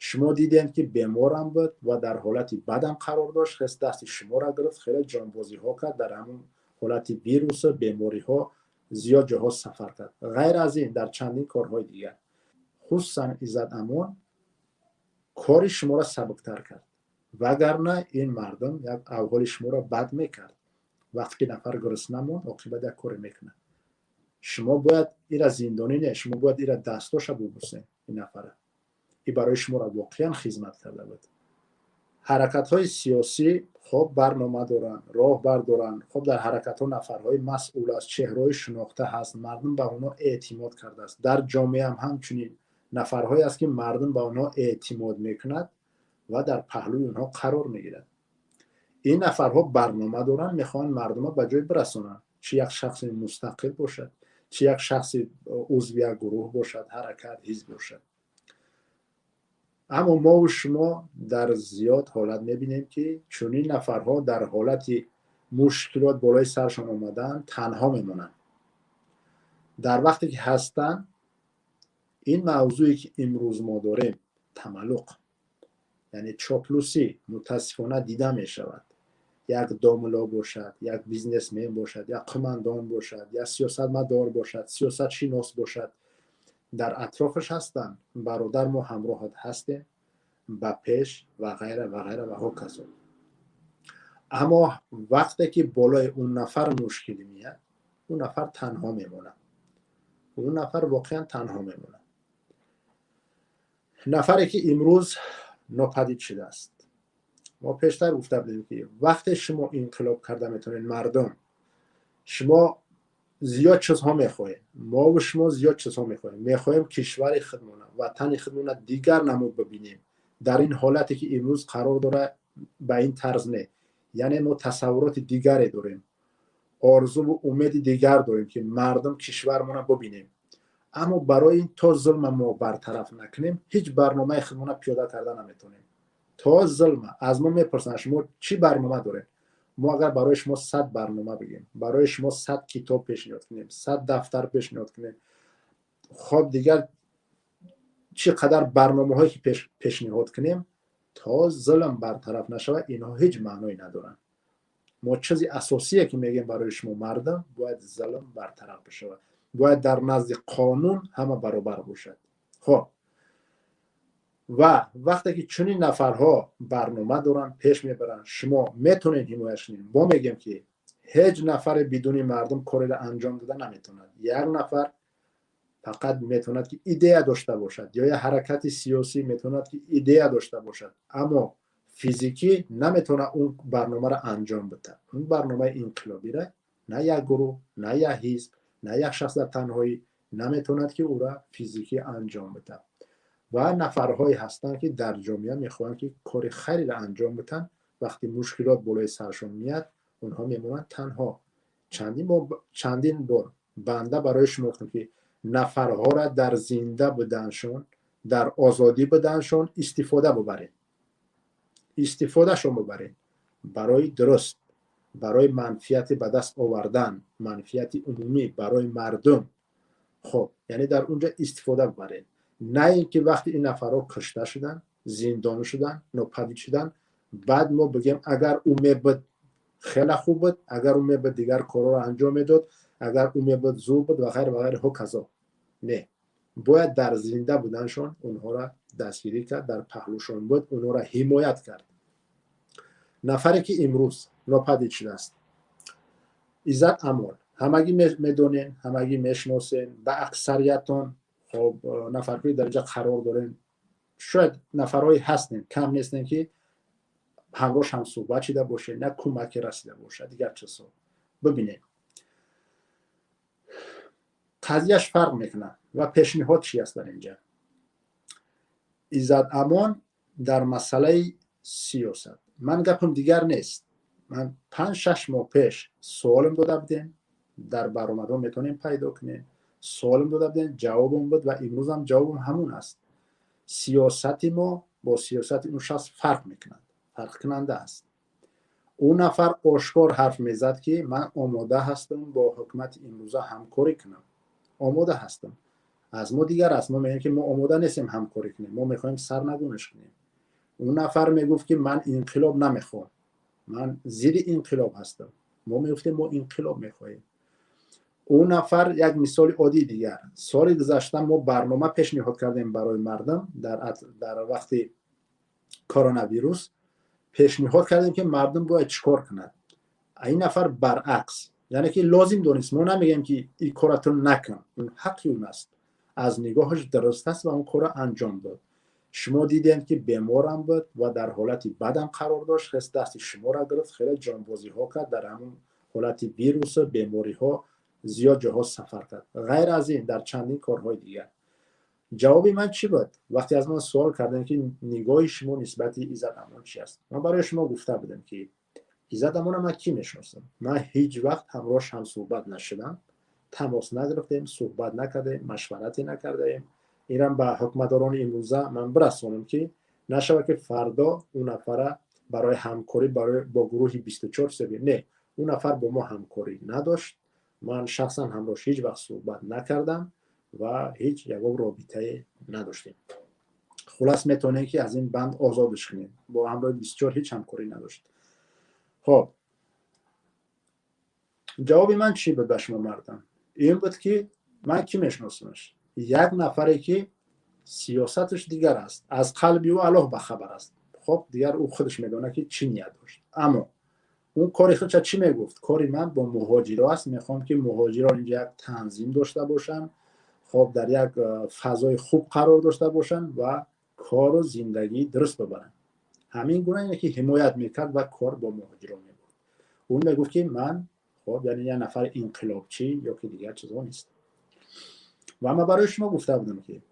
Шумо дидем, ки беморам буд ва дар ҳолати бадам қарор дошт, хес дасти шуморо гирифт, хеле ҷонбозиҳо кард, дар ҳамон ҳолати вирусу бемориҳо зиёд ҷоҳо сафар кард. Ғайр аз ин, дар чандин корҳои дигар, хусусан Иззат Амон кори шуморо сабуктар кард, вагарна ин мардум як авҳоли шуморо бад мекард. Вақте ки нафар гурусна монд, оқибат як коре мекунад. Шумо бояд ира зиндонӣ не, шумо бояд ира дастоша бубусед. Ин нафара и барои шуморо воқеан хизмат карда буд. Ҳаракатҳои сиёсӣ хоб барнома доранд, роҳбар доранд. Хоб, дар ҳаракатҳо нафарҳои масъул аст, чеҳраҳои шинохта ҳаст, мардум ба онҳо эътимод кардааст. Дар ҷомеаам ҳамчунин нафарҳое аст, ки мардум ба онҳо эътимод мекунад ва дар паҳлӯи онҳо қарор мегирад. Ин нафарҳо барнома доранд, мехоҳанд мардумро ба ҷой бирасонанд, чӣ як шахси мустақил бошад, чӣ як шахси узви як гурӯҳ бошад, ҳаракат, ҳизб бошад. Аммо мову шумо дар зиёд ҳолат мебинем, ки чунин нафарҳо дар ҳолати мушкилот болои саршон омадаанд, танҳо мемонанд. Дар вақте ки ҳастанд, ин мавзӯе ки имрӯз мо дорем, тамаллуқ, яъне чоплусӣ, мутаассифона дида мешавад. Як домуло бошад, як бизнесмен бошад, як қумандон бошад, як сиёсатмадор бошад, сиёсатшинос бошад, дар атрофаш ҳастанд: «Бародар, мо ҳамроҳат ҳастем, ба пеш» ва ғайра ва ғайра ва ҳоказо. Аммо вақте ки болои он нафар мушкилӣ меяд, он нафар танҳо мемонад, он нафар воқеан танҳо мемонад. Нафаре ки имрӯз нопадид шудааст, мо пештар гуфта будем, ки вақте шумо инқилоб карда метавонед, мардум, шумо зиёд чизҳо мехоҳем, мову шумо зиёд чизҳо мехоҳем, мехоҳем кишвари худмона, ватани худмона дигар намуд бибинем. Дар ин ҳолате ки имрӯз қарор дорад, ба ин тарз не, яъне мо тасаввуроти дигаре дорем, орзуву умеди дигар дорем, ки мардум кишвармона бибинем. Аммо барои ин то зулма мо бартараф накунем, ҳеҷ барномаи худмона пиёда карда наметавонем. То зулма аз мо мепурсанд: «Шумо чӣ барнома доред?» Мо агар барои шумо 100 барнома бигем, барои шумо 100 китоб пешниҳод кунем, 100 дафтар пешниҳод кунем, хоб, дигар чӣ қадар барномаҳое ки пешниҳод кунем, то зулм бартараф нашавад, инҳо ҳеҷ маъное надоранд. Мо чизи асосие ки мегӯем барои шумо, мардум, бояд зулм бартараф бишавад, бояд дар назди қонун ҳама баробар бошад. Хоб, ва вақте ки чунин нафарҳо барнома доранд, пеш мебаранд, шумо метавонед ҳимояш кунед. Мо мегӯем, ки ҳеҷ нафаре бидуни мардум кореро анҷом дода наметавонад. Як нафар фақат метавонад, ки идея дошта бошад, ё як ҳаракати сиёсӣ метавонад, ки идея дошта бошад, аммо физикӣ наметавонад он барномаро анҷом бидиҳад. Он барномаи инқилобиро на як гурӯҳ, на як ҳизб, на як шахс дар танҳоӣ наметавонад, ки ӯра физикӣ анҷом бидиҳад. Ва нафарҳое ҳастанд, ки дар ҷомеа мехоҳанд, ки кори хайреро анҷом бидиҳанд, вақти мушкилот болои саршон меяд, онҳо мемонанд танҳо. Чандин бор банда барои шумо гуфтам, ки нафарҳоро дар зинда буданшон, дар озодӣ буданшон истифода бубаред, истифодашон бубаред барои дуруст, барои манфиати ба даст овардан, манфиати умумӣ барои мардум. Хоб, яъне дар он ҷо истифода бубаред, на ин ки вақти ин нафарҳо кушта шуданд, зиндон шуданд, нопадид шуданд, баъд мо бигем: «Агар ӯ мебуд, хеле хуб буд, агар ӯ мебуд, дигар корҳоро анҷом медод, агар ӯ мебуд, зур буд» ва ғайра ва ғайра, ҳоказо. Не, бояд дар зинда буданшон онҳоро дастгирӣ кард, дар паҳлӯшон буд, онҳоро ҳимоят кард. Нафаре ки имрӯз нопадид шудааст, Иззат Амон, ҳамагӣ медонем, ҳамагӣ мешиносем ба аксариятон. Хоб, нафарҳои дар инҷа қарор дорем, шояд нафарҳое ҳастем, кам нестем, ки ҳамроҳш ҳамсӯҳбат шида бошем, на кӯмаке расида бошад, дигар чизҳо. Бибинем, қазияш фарқ мекунад. Ва пешниҳод чи аст дар инҷа? Иззат Амон дар масъалаи сиёсат, ман гапам дигар нест. Ман 5-6 моҳ пеш суолам дода будем, дар баромадҳо метавонем пайдо кунем, суолам дода будем, ҷавобам буд ва имрӯзам ҷавобам ҳамун аст: сиёсати мо бо сиёсати он шахс фарқ мекунад, фарқкунанда аст. Ӯ нафар ошкор ҳарф мезад, ки ман омода ҳастам бо ҳукумати имрӯза ҳамкорӣ кунам, омода ҳастам. Аз мо дигар аст. Мо мегӯем, ки мо омода нестем ҳамкорӣ кунем, мо мехоҳем сарнагунаш кунем. Он нафар мегуфт, ки ман инқилоб намехоҳам, ман зидди инқилоб ҳастам. Мо мегуфтем, мо инқилоб мехоҳем. Он нафар, як мисоли оддии дигар: соли гузашта мо барнома пешниҳод кардем барои мардум, дар вақти коронавирус пешниҳод кардем, ки мардум бояд чӣ кор кунад. Ин нафар баръакс, яъне ки лозим донист. Мо намегӯем, ки ин кора ту накун, он ҳаққи он аст, аз нигоҳаш дуруст аст ва он корро анҷом дод. Шумо дидем, ки беморам буд ва дар ҳолати бадам қарор дошт, хес дасти шуморо гирифт, хеле ҷонбозиҳо кард, дар ҳамон ҳолати вирусу бемориҳо зиёд ҷоҳо сафар кард. Ғайр аз ин, дар чандин корҳои дигар. Ҷавоби ман чӣ буд, вақте аз ман суол кардем, ки нигоҳи шумо нисбати Иззат Амон чи аст? Ман барои шумо гуфта будам, ки Иззат Амона ман кӣ мешиносам? Ман ҳеҷ вақт ҳамроҳаш ҳамсӯҳбат нашудам, тамос нагирифтем, суҳбат накардем, машварате накардаем. Инам ба ҳукуматдорони имрӯза ман бирасонам, ки нашавад, ки фардо он нафара барои ҳамкорӣ бо гурӯҳи 24 себи не. Он нафар бо мо ҳамкорӣ надошт. Ман шахсан ҳамроҳаш ҳеҷ вақт суҳбат накардам ва ҳеҷ ягон робитае надоштем. Хулас, метавонем, ки аз ин банд озодш кунем, бо ҳамроҳи 24 ҳеҷ ҳамкорӣ надошт. Хоб, ҷавоби ман чӣ буд ба шумо, мардам? Ин буд, ки ман кӣ мешиносамаш? Як нафаре, ки сиёсаташ дигар аст, аз қалби ӯ Аллоҳ бахабар аст. Хоб, дигар ӯ худаш медонад, ки чӣ ният дошт. Аммо он кори худша чӣ мегуфт? Кори ман бо муҳоҷиро аст, мехоҳам, ки муҳоҷирон инҷа як танзим дошта бошанд, хоб, дар як фазои хуб қарор дошта бошанд ва кору зиндагӣ дуруст бибаранд. Ҳамин гуна ине, ки ҳимоят мекард ва кор бо муҳоҷирон мебурд. Ӯ мегуфт, ки ман, хоб, яъне як нафар инқилобчӣ ё ки дигар чизҳо нест. Ва ман барои шумо гуфта будам, ки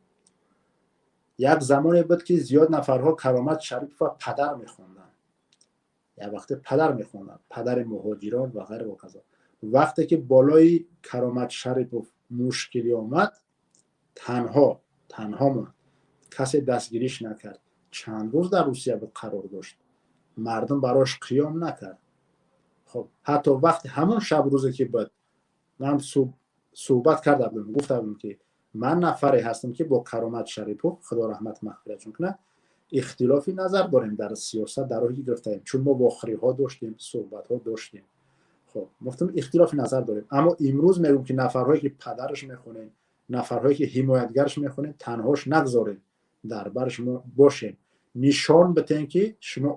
як замоне буд, ки зиёд нафарҳо Каромат Шарипова падар мехонданд, як вақте падар мехонданд, падари муҳоҷирон ва ғайра ва казо. Вақте ки болои Каромат Шарипов мушкилӣ омад, танҳо танҳо монд, касе дастгириш накард. Чанд рӯз дар Русия буд, қарор дошт, мардум барош қиём накард. Хоб, ҳатто вақти ҳамон шаб, рӯзе ки буд, ман суҳбат карда будам, гуфта будам, ки ман нафаре ҳастам, ки бо Каромат Шарипов, Худо раҳмат мағфиратшон кунад, ихтилофи назар дорем дар сиёсат, дар роҳи гирифтаем, чун мо вохӯриҳо доштем, суҳбатҳо доштем. Хоб, гуфтам, ихтилофи назар дорем. Аммо имрӯз мегӯм, ки нафарҳое, ки падараш мехонем, нафарҳое, ки ҳимоятгараш мехонем, танҳош нагзорем, дар бар шумо бошем, нишон битем, ки шумо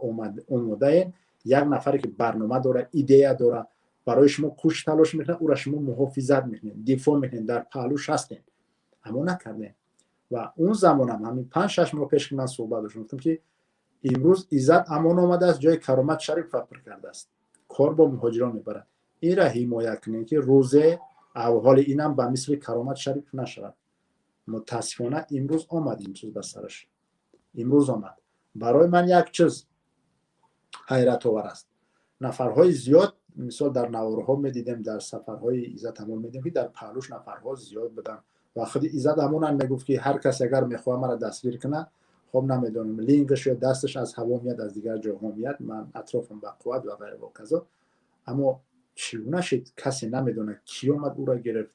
омодаем. Як нафаре, ки барнома дора, идея дора, барои шумо кӯш талош мекунад, ӯра шумо муҳофизат мекунед, дифоъ мекунед, дар паҳлӯш ҳастем. Аммо накардем. Ва он замонам, ҳамин 5-6 моҳ пеш, ки ман суҳбат доштам, гуфтам, ки имрӯз Иззат Амон омадааст, ҷои Каромат Шарипова пур кардааст, кор бо муҳоҷирон мебарад. Инра ҳимоят кунем, ки рӯзе авҳоли инам ба мисли Каромат Шарипов нашавад. Мутаассифона, имрӯз омад ин чиз ба сараш, имрӯз омад. Барои ман як чиз ҳайратовар аст. Нафарҳои зиёд, мисол, дар наворҳо медидем, дар сафарҳои Иззат Амон медидем, ки дар паҳлӯш нафарҳо зиёд буданд. Ва худи Иззат Амонам мегуфт, ки ҳар кас агар мехоҳад маро дастгир кунад, хоб, намедонам, лингаш ё дасташ аз ҳаво меяд, аз дигар ҷоҳо меяд, ман атрофам ба қувват ва ғайра ва казо. Аммо чӣ гуна шид, касе намедонад, кӣ омад ӯро гирифт.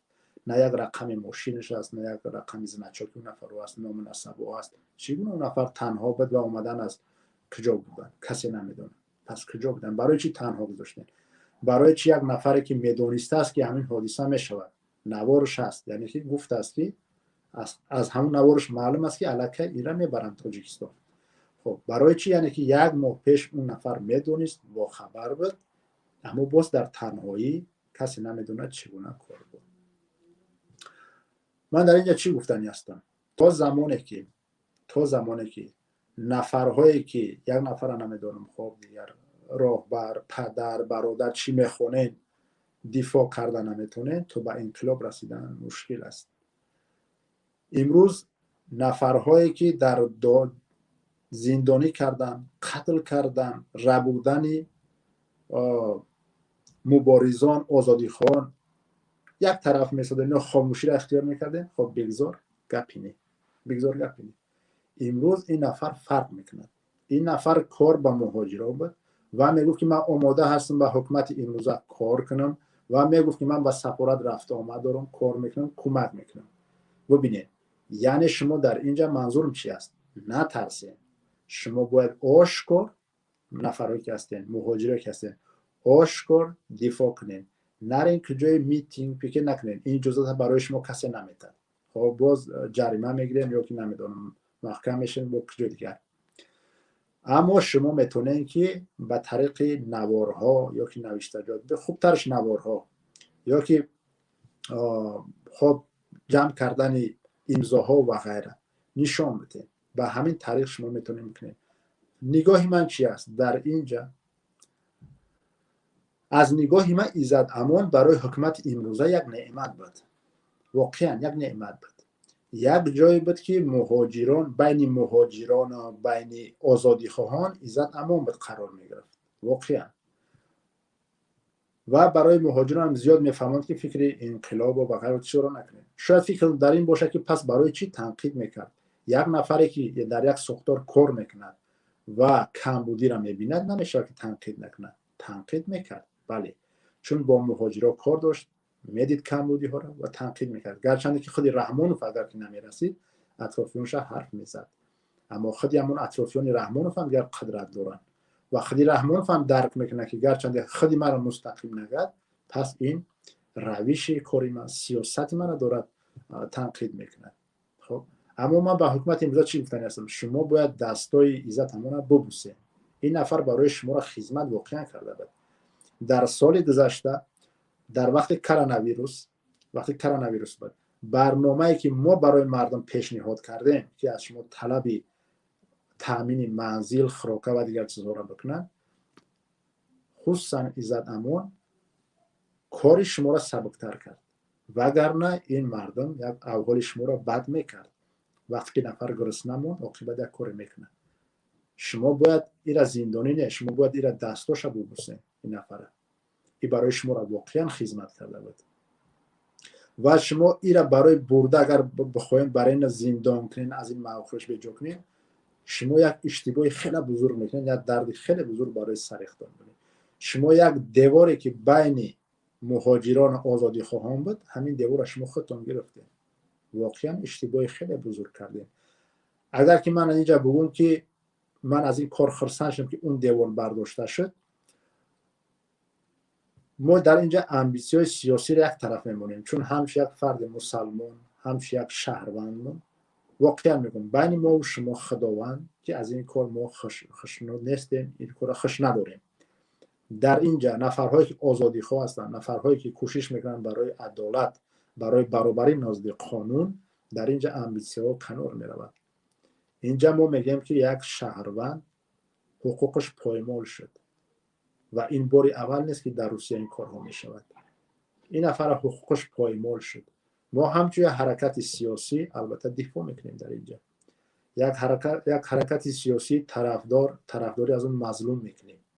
На як рақами мошинаш аст, на як рақами значоки он нафаро аст, ному насабо аст. Чӣ гуна он нафар танҳо буд ва омадан аз куҷо буданд, касе намедонад. Пас куҷо буданд? Барои чӣ танҳо гузоштем? Барои чӣ як нафаре, ки медонистааст, ки ҳамин ҳодиса мешавад, наворш ҳаст, яъне ки гуфтааст, ки аз ҳамун наворш маълум аст, ки аллакай ира мебаранд Тоҷикистон. Хоб, барои чӣ, яъне ки як моҳ пеш он нафар медонист, бохабар буд, аммо боз дар танҳоӣ, касе намедонад, чӣ гуна кор буд. Ман дар инҷа чӣ гуфтанӣ ҳастам? То замоне ки нафарҳое, ки як нафара намедонам, хоб, дигар роҳбар, падар, бародар, чӣ мехонем, дифоъ карда наметонем, то ба инқилоб расидан мушкил аст. Имрӯз нафарҳое, ки дар зиндонӣ кардан, қатл кардан, рабудани муборизон, озодихоҳон як тараф месодем ё хомӯширо ихтиёр мекардем, хоб, бигзор, гапи не, бигзор, гапи не. Имрӯз ин нафар фарқ мекунад. Ин нафар кор ба муҳоҷирон буд ва мегуфт, ки ман омода ҳастам ба ҳукумати имрӯза кор кунам, ва мегуфт, ки ман ба сафорат рафта омад дорам, кор мекунам, кӯмак мекунам. Бубинед. Яъне шумо дар инҷа, манзурам чи аст, натарсен. Шумо бояд ошкор, нафарҳое ки ҳастен, муҳоҷире ки ҳастен, ошкор дифоъ кунен. Нарен куҷои митинг, пикет накунен. Ин иҷозата барои шумо касе наметад. Хоб, боз ҷарима мегирем ё ки намедонам, маҳкам мешавем бо куҷои дигар. Аммо шумо метавонед, ки ба тариқи наворҳо ё ки навиштаҷот, хубтараш наворҳо, ё ки хоб, ҷамъ кардани имзоҳо ва ғайра нишон бидем. Ба ҳамин тариқ шумо метавонед бикунед. Нигоҳи ман чи аст дар инҷа? Аз нигоҳи ман, Иззат Амон барои ҳукумати имрӯза як неъмат буд, воқеан як неъмат буд. Як ҷое буд, ки муҳоҷирон, байни муҳоҷирону байни озодихоҳон Иззат Амон буд, қарор мегирифт воқеан. Ва барои муҳоҷирон зиёд мефаҳманд, ки фикри инқилобу ва ғайро чизро накунед. Шояд фикр дар ин бошад, ки пас барои чӣ танқид мекард? Як нафаре ки дар як сохтор кор мекунад ва камбудиро мебинад, намешавад ки танқид накунад. Танқид мекард, бале, чун бо муҳоҷиро кор дошт, медид камбудиҳоро ва танқид мекард. Гарчанде ки худи Раҳмонов агар ки намерасид, атрофионша ҳарф мезад, аммо худи ҳамон атрофиёни Раҳмонов ҳам дигар қудрат доранд ва худи Раҳмонов ҳам дарк мекунад, ки гарчанде худи маро мустақим нагад, пас ин равиши кори ман, сиёсати маро дорад танқид мекунад. Хоб, аммо ман ба ҳукумати имрӯза чӣ гуфтани ҳастам? Шумо бояд дастои Иззат Амона бубусед. Ин нафар барои шуморо хизмат воқеан карда буд. Дар соли гузашта, дар вақти коронавирус, вақти коронавирус буд, барномае ки мо барои мардум пешниҳод кардем, ки аз шумо талаби таъмини манзил, хӯрока ва дигар чизҳоро бикунанд, хусусан Иззат Амон кори шуморо сабуктар кард. Вагарна ин мардум як авҳоли шуморо бад мекард. Вақте ки нафар гурусна монд, оқибат як коре мекунад. Шумо бояд ира зиндонӣ не, шумо бояд ира дастоша бубусед. Ин нафара и барои шуморо воқеан хизмат карда буд ва шумо ира барои бурда, агар бихоҳем, барои ина зиндон кунен, аз ин мавқеаш беҷо кунен, шумо як иштибоҳи хеле бузург мекунед, як дарди хеле бузург барои сари худтон мекунед. Шумо як деворе ки байни муҳоҷирону озодихоҳон буд, ҳамин деворро шумо худтон гирифтед. Воқеан иштибоҳи хеле бузург кардем. Агар ки ман инҷа бугум, ки ман аз ин кор хурсанд шудам, ки он девор бардошта шуд, мо дар инҷа амбитсияҳои сиёсиро як тараф мемонем, чун ҳамчун як фарди мусалмон, ҳамчун як шаҳрвандмон, воқеан мегӯм, байни мову шумо Худованд, ки аз ин кор мо хушнуд нестем, ин корро хуш надорем. Дар инҷа нафарҳое ки озодихоҳ ҳастанд, нафарҳое ки кӯшиш мекунанд барои адолат, барои баробарӣ назди қонун, дар инҷа амбитсияҳо канор меравад. Инҷа мо мегӯем, ки як шаҳрванд ҳуқуқаш поймол шуд ва ин бори аввал нест, ки дар Русия ин корҳо мешавад. Ин нафара ҳуқуқаш поймол шуд. Мо ҳамчун як ҳаракати сиёсӣ албатта дифоъ мекунем. Дар инҷа як ҳаракати сиёсӣ тарафдор, тарафдорӣ аз он мазлум мекунем.